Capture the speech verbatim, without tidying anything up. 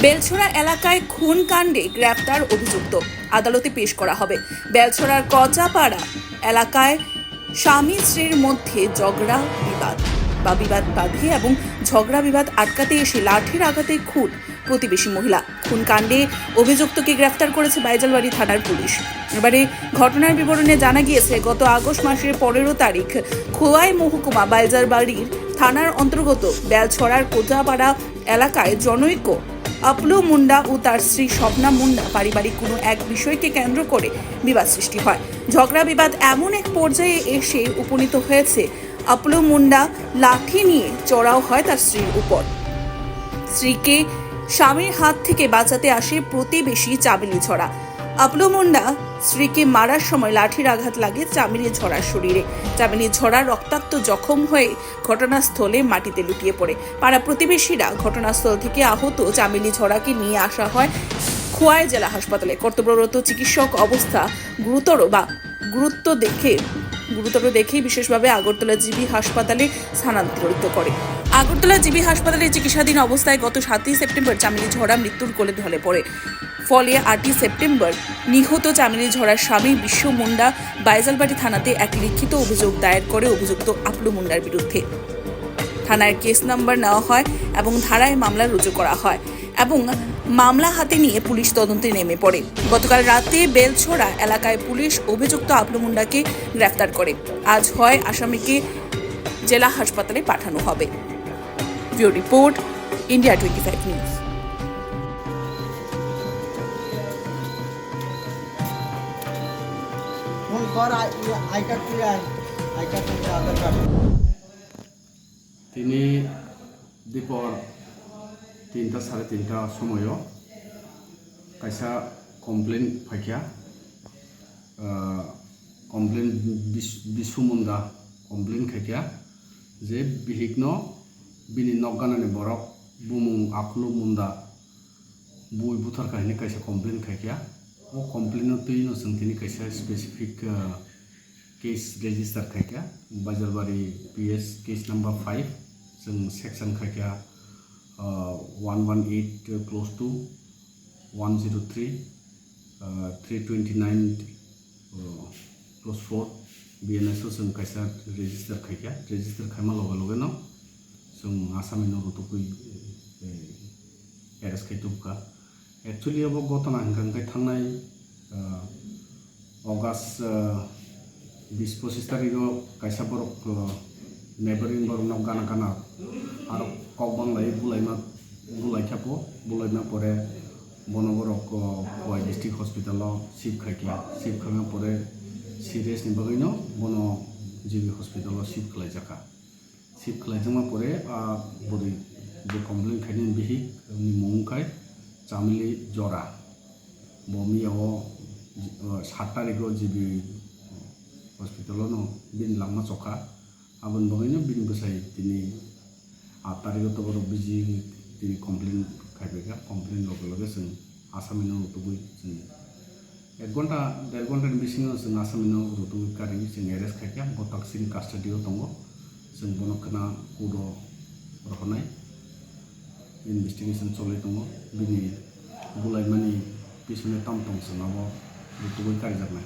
বেলছড়া এলাকায় খুন কাণ্ডে গ্রেফতার অভিযুক্ত, আদালতে পেশ করা হবে। বেলছড়ার কচাপাড়া এলাকায় স্বামী স্ত্রীর মধ্যে ঝগড়া বিবাদ বা বিবাদ বাধে এবং ঝগড়া বিবাদ আটকাতে এসে লাঠির আঘাতে খুন প্রতিবেশী মহিলা। খুন কাণ্ডে অভিযুক্তকে গ্রেফতার করেছে বাইজালবাড়ি থানার পুলিশ। এবারে ঘটনার বিবরণে জানা গিয়েছে, গত আগস্ট মাসের পনেরো তারিখ খোয়াই মহকুমা বাইজালবাড়ির থানার অন্তর্গত বেলছড়ার কোচাপাড়া এলাকায় জনৈক আপলু মুন্ডা ও তার স্ত্রী স্বপ্না মুন্ডা পারিবারিক কোনো এক বিষয়কে কেন্দ্র করে বিবাদ সৃষ্টি হয়। ঝগড়া বিবাদ এমন এক পর্যায়ে এসে উপনীত হয়েছে, আপলু মুন্ডা লাঠি নিয়ে চড়াও হয় তার স্ত্রীর উপর। স্ত্রীকে স্বামীর হাত থেকে বাঁচাতে আসে প্রতিবেশী চামেলি ঝরা। আপলু মুন্ডা স্ত্রীকে মারার সময় লাঠির আঘাত লাগে চামেলি ঝরার শরীরে। চামেলি ঝরা রক্তাক্ত জখম হয়ে ঘটনাস্থলে মাটিতে লুটিয়ে পড়ে। পাড়া প্রতিবেশীরা ঘটনাস্থল থেকে আহত চামেলি ঝরাকে নিয়ে আসা হয় খোয়াই জেলা হাসপাতালে। কর্তব্যরত চিকিৎসক অবস্থা গুরুতর বা গুরুত্ব দেখে গুরুতর দেখেই বিশেষভাবে আগরতলা জিবি হাসপাতালে স্থানান্তরিত করে। আগরতলা জিবি হাসপাতালে চিকিৎসাধীন অবস্থায় গত সাতই সেপ্টেম্বর চামেলি ঝরা মৃত্যুর কোলে ঢলে পড়ে। ফলে আটই সেপ্টেম্বর নিহত চামেলি ঝরার স্বামী বিশ্ব মুন্ডা বাইজালবাড়ি থানাতে এক লিখিত অভিযোগ দায়ের করে অভিযুক্ত আপলু মুন্ডার বিরুদ্ধে। থানায় কেস নাম্বার নেওয়া হয় এবং ধারায় মামলা রুজু করা হয় এবং মামলা হাতে নিয়ে পুলিশ তদন্তে নেমে পড়ে। গতকাল রাতে বেলছড়া এলাকায় পুলিশ অভিযুক্ত আপলু মুন্ডাকে গ্রেফতার করে। আজ হয় আসামিকে জেলা হাসপাতালে পাঠানো হবে। Bureau report, India twenty five news. Phone কর, আই, আই কার্ড তুই আয়, আই কার্ড তুই আধার card. Tini dipor tinta sare tinta somoyo kaisa complaint phaikha, ah, complaint bis-, Bisumunda complaint khaikha je bihikno bini nok ganani borok bumung Akhulu Munda bui butharkha hinwi kaisa complaint khaikha. O complaint-no twi'-no chwng tini kaisa specific, ah, case register khaikha, Bajalbari P S case number five, chwng section khaikha, ah, one one eight clause two, one zero three, ah, three twenty nine, ah, clause four, B N S o chwng kaisa register khaikha. Register khaima loge loge no chwng asami no rutugwi, eh, arrest khai tubukha. Actually, abo gotona hwnkha hwnkhe thangnai, ah, August, ah, bis pochis tarikh o kaisa borok, ah, neighboring borok nok gana gana aro kok bang lai bulaima, bulaikha po, bulaima pore bono borok, ah, Khowai district hospital o shift khaikha, shift khaima pore serious ni bagwi no bono G B hospital o shift khlaijakha. Shift khlaijakma pore, ah, bwrwi je complaint khainani bihik ni mung wngkhai Chamili Jora. Bo miya o, ah, sat tarikh o G B hospital o no bini langma chokha. Aboni bagwi no bini bwsai tini aat tarikh o to borok biji tini complaint khaibaikha. Complaint loge loge chwng asami no rutugwi chwng Ek ghonta, der ghonta ni bisingo chwng asami no rutugwi kari chwng arrest khaikha, bo taksini custody o tongo. Chwng bono khna court o rohornai, investigation cholwi tongo. Bini bulaimani pisone tam tong chwng abo rutugwi karijaknai.